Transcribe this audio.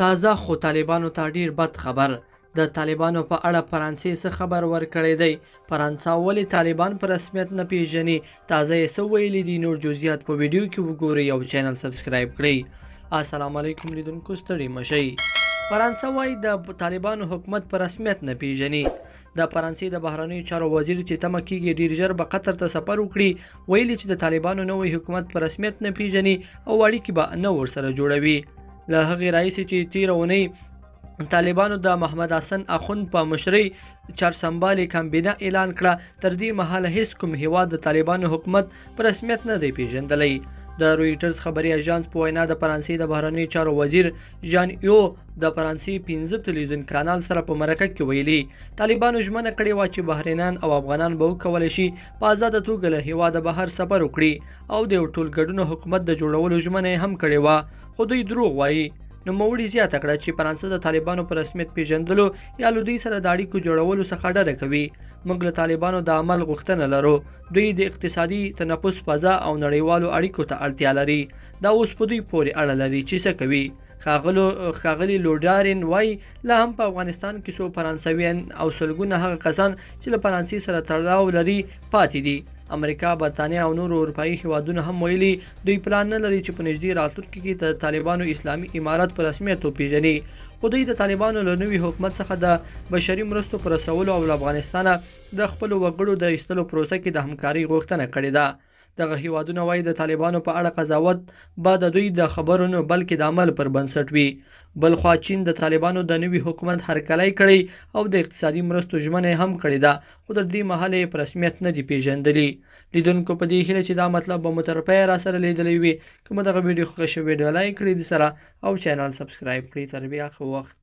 تازه خو طالبانو ته ډیر بد خبر. د طالبانو په اړه فرانسې څه خبر ورکړی دی؟ فرانسه ولې طالبان په رسمیت نه پیژني؟ تازه یې څه ویلي دي؟ نور جزئیات په ویډیو کې وګورئ او چینل سبسکرایب کړئ. السلام علیکم لیدونکو، ستړي مشئ. فرانسه وایي د طالبانو حکومت په رسمیت نه پیژني. د فرانسې د بهرنیو چارو وزیر چې تمه کیږي ډیر ژر به قطر ته سفر وکړي، ویلي چې د طالبانو نوی حکومت په رسمیت نه پیژني او اړیکې به نه ورسره جوړوي. له هغې راهیسې چې تېره اونۍ طالبانو د محمد حسن اخوند په مشرۍ چارسمبالې کمبینه اعلان کړه، تر دې مهاله هیڅ کوم هیواد د طالبانو حکومت په رسمیت نه دی پیژندلی. د رویټرز خبري اژانس په وینا، د فرانسې د بهرنیو چارو وزیر ژان یو د فرانسې 5 تلویزیون کانال سره په مرکه کې ویلي، طالبانو ژمنه کړې وه چې بهرینان او افغانان به وکولی شي په ازاده توګه له هیواده بهر سفر وکړي او د یو ټولګډونه حکومت د جوړولو ژمنه یې هم کړې وه، خو دوی دروغ وایي. نوموړي زیاته کړه چې فرانسه د طالبانو په رسمیت پیژندلو یا له دوی سره د اړیکو جوړولو څخه ډډه کوي. موږ له طالبانو د عمل غوښتنه لرو. دوی د اقتصادي تنفس فضا او نړیوالو اړیکو ته اړتیا لري. دا اوس په دوی پورې اړه لري چې څه کوي. ښاغلی لوډارین وایي، لا هم په افغانستان کې څو فرانسویان او سلګونه هغه کسان چې له فرانسې سره تړاو لري پاتې دي. امریکا، برتانیا او نورو اروپایي هیوادونو هم ویلي، دوی پلان نه لري چې په نږدې راتلونکي کې د طالبانو اسلامي امارت په رسمیت وپیژني، خو دوی د طالبانو له نوي حکومت څخه د بشري مرستو پر رسولو او له افغانستانه د خپلو وګړو د ایستلو پروسه کې د همکارۍ غوښتنه کړې ده. دغه هیوادونه وایي د طالبانو په اړه قضاوت به د دوی د خبرو نه بلکې د عمل پر بنسټ وي. بلخوا چین د طالبانو د نوي حکومت هرکلی کړی او د اقتصادي مرستو ژمنه یې هم کړې ده، خو تر دې مهاله یې په رسمیت نه دي پیژندلي. لیدونکو، په دې هیله چې دا مطلب به مو تر پایه را سره لیدلی وي. که مو دغه ویډیو خوښه شوې، ویډیو لایک کړئ د سره او چینل سبسکرایب کړئ. تر بیا ښه وخت.